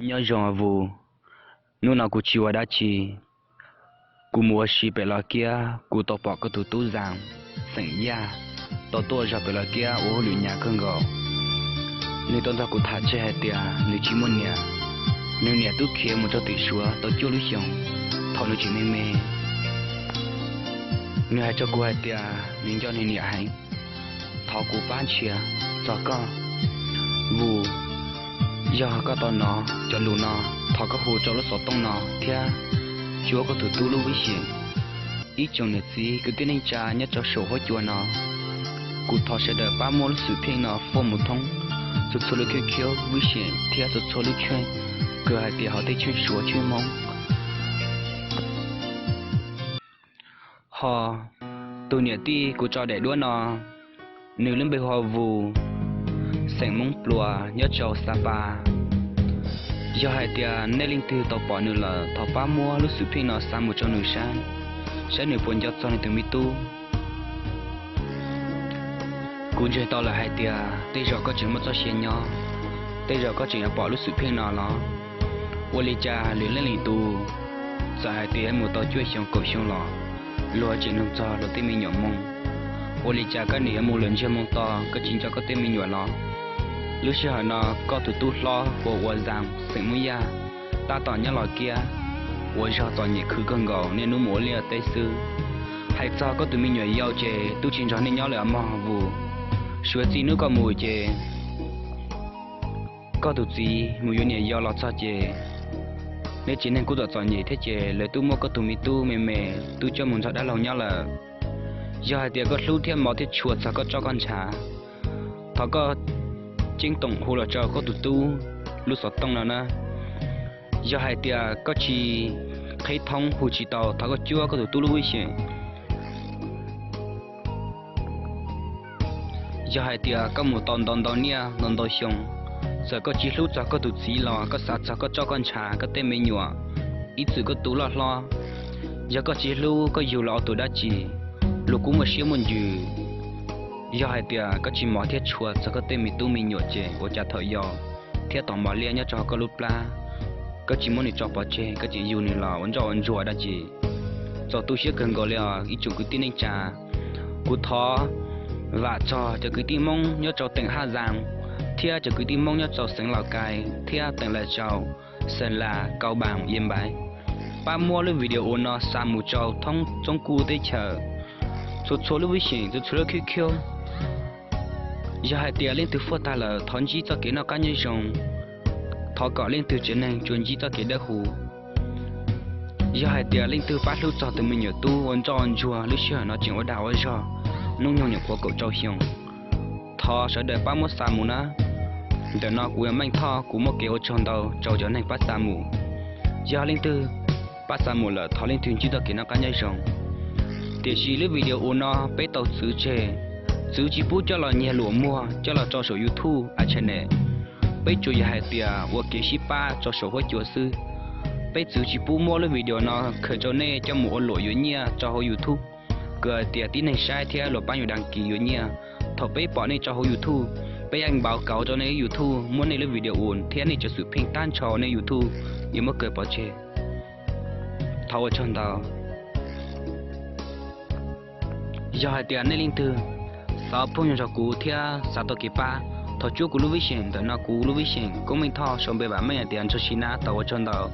Nyob zoo Vus, hnub no kuv tsis ua dab tsi, kuv mus ua si pem Los Kiab, kuv tau pom koj tus tub Zam, xeem Yaj, tau tuaj zog pem Los Kiab ua hauj lwm hnyav kawg nkaus. Nws tau nrog kuv tham tseg hais tias nws tsis muaj niam, nws niam twb khiav mus rau tim Suav tau cuaj lub xyoos thaum nws tseem me me. Nws hais rau kuv hais tias nws nco nws niam heev. Thov kuv pab nrhiav txog koj, Vus. Yog koj tau hnov cov lus no, thov koj hu rau lub xov tooj no thiab cuab koj tus tub lub vib xyeem. Ib tsoom niam txiv kwv tij neej tsa nyob rau saum huab cua no, kuv thov sawv daws pab muab lub xwm pheej no foj mus thoob txhua txhua lub khib khiab vib xyeem thiab txhua txhua lub tsheej, kawg hais tias hauv tej tsheej Suav tsheej Hmoob. Ho tus niam tij kuv tso daim duab no, nws lub npe hu ua Vus, xeem Hmoob Pluas nyob rau Xa Pas. Yog hais tias nej leej twg tau pom nws lawm, thov pab muab lub xwm pheej no xa mus rau nws saib, saib nws puas nco txog nws tus me tub. Kuv ntseeg tau lawm hais tias tej zaum koj tseem muaj txoj sia nyob, tej zaum koj tseem yuav pom lub xwm pheej no los. Ua li cas lwm leej lwm tus txawm hais tias mus tau cuaj xyoo kaum xyoo los, luag tseem nug txog luag tej me nyuam moo? Ua li cas koj nim yuav mus lawm ntsiag moo to, koj tsis nco koj tej me nyuam los? Lub sij hawm no koj tus tub hlob uas ua Zam xeem Hmoob Yaj, tab tom nyob Los Kiab, ua zog txom nyem khwv kawg nkaus niaj hnub mus ua liaj teb xwb. Hais txog koj tus me nyuam yau ces twb tsis nrog nej nyob lawm mog Vus. Suav txij hnub koj mus ces koj tus txiv mus yuav niam yau los txog ces nej tsev neeg kuj txom txom nyem thiab ces lawv twb muab koj tus me tub me me twb coj mus nrog dab laug nyob lawm. Yog hais tias koj hlub thiab mov thiab tshua txog koj roj koj ntshav, thov koj ceeb toom hu los rau koj tus tub lub xov tooj no na. Yog hais tias koj tsis qhib thoob hu tsis tau, thov koj cuab koj tus tub lub vib xyeem. Yog hais tias koj mus tau ntau ntau niaj ntau ntau xyoo, txawm koj tsis hlub txog koj tus txiv los koj xav txog koj roj koj ntshav koj tej me nyuam, ib txwm koj tus loj hlob. Yog koj tsis hlub koj yug los ua tus dab tsi? Luag kuj muaj siab muaj ntsws. Yog hais tias koj tsis mov thiab tshua txog koj tej me tub me nyuam ces ua cas thaum yau thiab tom mos liab nyob rau hauv koj lub plab, koj tsis muab nws tso pov tseg, koj tseem yug nws los ua ntsoj ua ntsuag dab tsi? Txaus tu siab kawg nkaus li os ib tsoom kwv tij neej tsa. Kuv thov vam txog cov kwv tij Hmoob nyob rau teem Haj Zaas thiab cov kwv tij Hmoob nyob rau xeev Laus Kais thiab teem Las Tsaus, Xeem Las, Kau Npaas, Yia Npais, pab muab lub video no xa mus rau thoob txoob kuj teb chaws, txhua txhua lub vib xyeem, txhua txhua lub khib khiab. Yog hais tias leej twg fuaj tag lawm thov ntsib txoj kev noj qab nyob zoo, thov kom leej twg tsev neeg tsuas ntsib txoj kev dawb huv. Yog hais tias leej twg pab hlub txog tus me nyuam tub ua ntsoj ntsuag lub sij hawm no tseem ua dag ua zog, hnub nyoog nyuam qhuav kaum rau xyoo, thov sawv daws pab muab xa mus na. Ntawm no kuv yog Meej Thoj, kuv muaj kev ua tsaug ntau rau cov neeg pab xa mus. Yog leej twg pab xa mus lawm thov leej twg ntsib txoj kev noj qab nyob zoo. Tiam sis lub video no peb tau txwv tseg, txwv tsis pub coj los nyiag luam muag coj los tso saum YouTube a channel. Peb tsuas yog hais tias ua kev sib pab tso saum huab cua xwb. Peb txwv tsis pub muab lub video no khaws rau nej coj mus ua luam yuav nyiaj rau hauv YouTube, kawg hais tias tib neeg saib thiab luag pab yus dag kis yuav nyiaj. Thaum peb pom nej tso hauv YouTube, peb yeej npau kauv rau nej YouTube muab nej lub video thiab nej cov xwm pheej tag nrho nej YouTube yuav muab kaw pov tseg. Thov ua tsaug ntau. Yog hais tias nej leej twg xav phooj ywg nrog kuv thiab xav tau kev pab, thov cuab kuv lub vib xyeem. Ntawm no kuv lub vib xyeem Koob Meej Thoj, sau npe vam meej hais tias Ntsog Sis Nab. Thov ua tsaug ntau.